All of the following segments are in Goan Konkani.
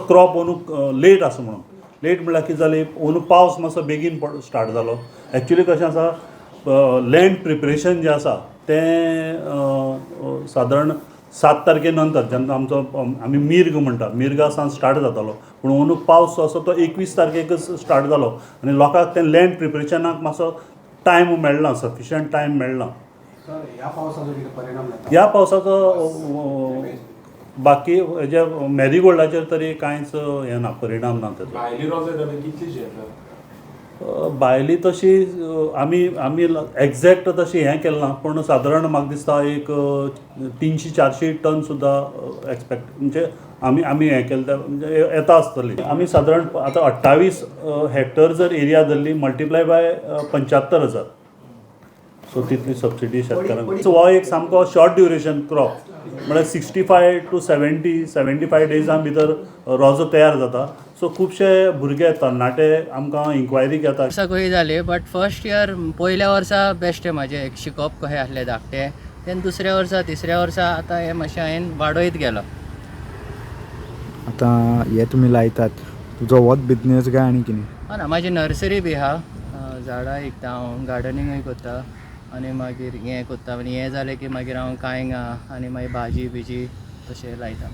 क्रॉप अंदू लेट आसा म्हणून. लेट म्हणल्यार कितें जालें, अंदू पावस मातसो बेगीन स्टार्ट जालो. एक्चुली कशें आसा, लँड प्रिपरेशन जें आसा तें सादारण 7 तारखे नंतर, जेन्ना आमचो आमी मीर्ग म्हणटा, मिर्गा सावन स्टार्ट जातालो. पूण अंदू पावस जो आसा तो 21 तारखेकच स्टार्ट जालो आनी लोकांक तें लँड प्रिपरेशनाक मातसो टायम मेळना, सफिशंट टायम मेळना. सर, ह्या पावसाचो कितें परिणाम जाता? ह्या पावसाचो बाकी हेजे मॅरीगोल्डाचेर तरी कांयच हें ना, परिणाम ना तेजो. भायली रोजां येता, कितलीशी येता? भायली तशी आमी एग्जॅक्ट तशी हें केलें ना, पूण सादारण म्हाका दिसता एक 300-400 टन सुद्दां एक्सपेक्ट, म्हणजे आमी हें केलें म्हणजे येता आसतली. आमी सादारण आतां 28 हॅक्टर जर एरिया धरली, मल्टिप्लाय बाय 75,000, सो तितली सबसिडी शेतकारांक. सो हो एक सामको शॉर्ट ड्युरेशन क्रॉप, म्हळ्यार 65 to 70, 75 डेजां भितर रोजो तयार जाता. सो खुबशे भुरगे, तरणाटे आमकां इन्क्वायरी घेता. वर्सां कशी जाली, बट फर्स्ट इयर, पयल्या वर्सा बेश्टें म्हाजें एक शिकप कशें आसलें धाकटें. तेन्ना दुसऱ्या वर्सा, तिसऱ्या वर्सा, आतां हें मातशें हांवें वाडयत गेलो. आतां हे तुमी लायतात, तुजो होच बिजनेस काय आनी कितें? हय ना, म्हाजी नर्सरी बी आहा. झाडां विकता हांव, गार्डनिंगूय करता आनी मागीर हें करता आनी हें जालें की मागीर हांव कांयगां आनी मागीर भाजी बिजी तशें लायता.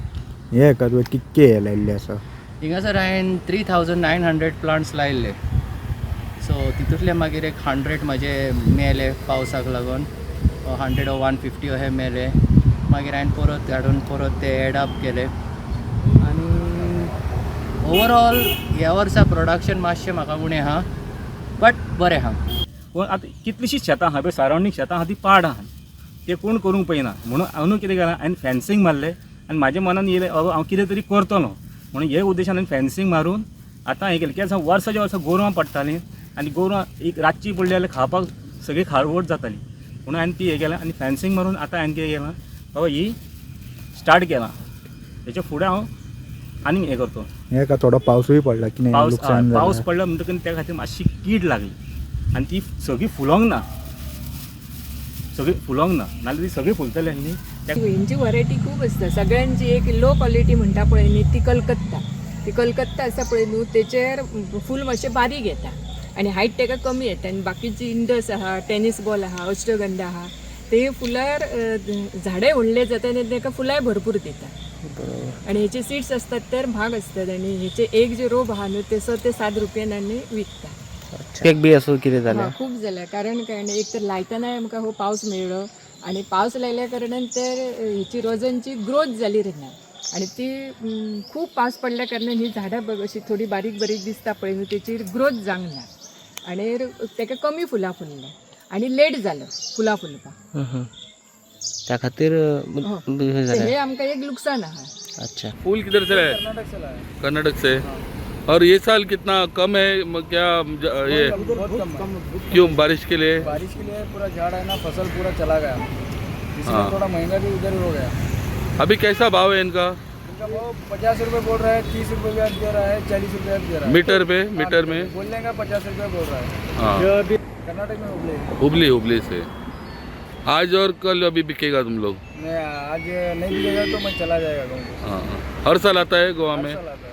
हे हेका तुवें कितके हे लायिल्ले आसा? हिंगासर हांवें 3900 प्लांट्स लायिल्ले. सो तितूंतले मागीर एक 100 म्हाजे मेले पावसाक लागून, 100 150 अशे मेले. मागीर हांवें परत हाडून परत ते एड अप केले आनी ओवरऑल ह्या वर्सा प्रोडक्शन मातशें म्हाका उणें आहा, बट बरें आहा. पूण आतां कितलींशींच शेतां आहा पळय, सरावंडींग शेतां आहा, ती पाड आहा, ते कोण करूंक पळयना. म्हणून अंदू कितें केलां हांवें, फेन्सींग मारलें आनी म्हाज्या मनान येयलें, बाबा हांव कितें तरी करतलो म्हणून. हे उद्देशान हांवें फेन्सींग मारून आतां हें केलें. कित्याक, वर्साच्या वर्सा गोरवां पडटालीं आनी गोरवां एक रातची पडली जाल्यार खावपाक सगळी खावड जाताली. म्हणून हांवें ती हें केलें आनी फेन्सींग मारून आतां हांवें कितें केलां बाबा, ही स्टार्ट केलां. हेच्या फुडें हांव आनीक हें करतलो. हे हेका थोडो पावसूय पडला, कितें पावस लुकसाण पावस जालें? पडला म्हणटकीर त्या खातीर मातशी कीड लागली आनी ती सगळी फुलोंक ना, सगळी फुलोंक ना, नाल्यार ती सगळी फुलतली आसली त्या. हेंची व्हरायटी खूब आसता सगळ्यांची. एक लो क्वॉलिटी म्हणटा पळय न्ही, ती कलकत्ता. ती कलकत्ता आसा पळय न्हू, तेचेर फूल मातशें बारीक येता आनी हायट तेका कमी येता. आनी बाकीची इंडस आहा, टेनीस बॉल आहा, अष्टगंधा आहा, ते फुलार झाडांय व्हडले जाता आनी तेका फुलांय भरपूर दिता. आनी हेचे सिड्स असतात तर म्हाग असतात आनी हेचे एक जे रोप आहा न्हू, ते 6 ते 7 रुपयान आमी विकता. एक बी असो कितें जालें? हा, खूब जाल्या. कारण काय न्ही, एक तर लायतनाय आमकां हो पावस मेळ्ळो आनी पावस लायल्या कारणान तर हेची रोजांची ग्रोथ जाली ना. आनी ती खूब पावस पडल्या कारणान ही झाडां बघ अशी थोडी बारीक बारीक दिसता पळय न्हू, तेची ग्रोथ जावंक ना आनी तेका कमी फुलां फुल्लें आनी लेट जालो फुलां फुलपाक. त्या खातीर हो. हे जालें. हे आमकां एक लुकसाण आहा. अच्छा. फूल किधर से है? कर्नाटक से लाया. कर्नाटक से. और ये साल कितना कम है क्या ये? बहुत कम है. क्यों, बारिश के लिए? बारिश के लिए पूरा झाड़ है ना, फसल पूरा चला गया, इसलिए थोड़ा महंगा भी उधर हो गया. अभी कैसा भाव है इनका? इनका भाव 50 रुपये बोल रहा है, 30 रुपये भी दे रहा है, 40 रुपये दे रहा है. मीटर पे, मीटर में? बोलने का 50 रुपये बोल रहा है. कर्नाटक में हुबली. हुबली, हुबली से. आज और कल अभी बिकेगा तुम लोग? मैं आज नहीं बिकेगा तो मैं चला जाएगा गाँव को. हाँ, हर साल आता है गोवा हर में? साल आता है.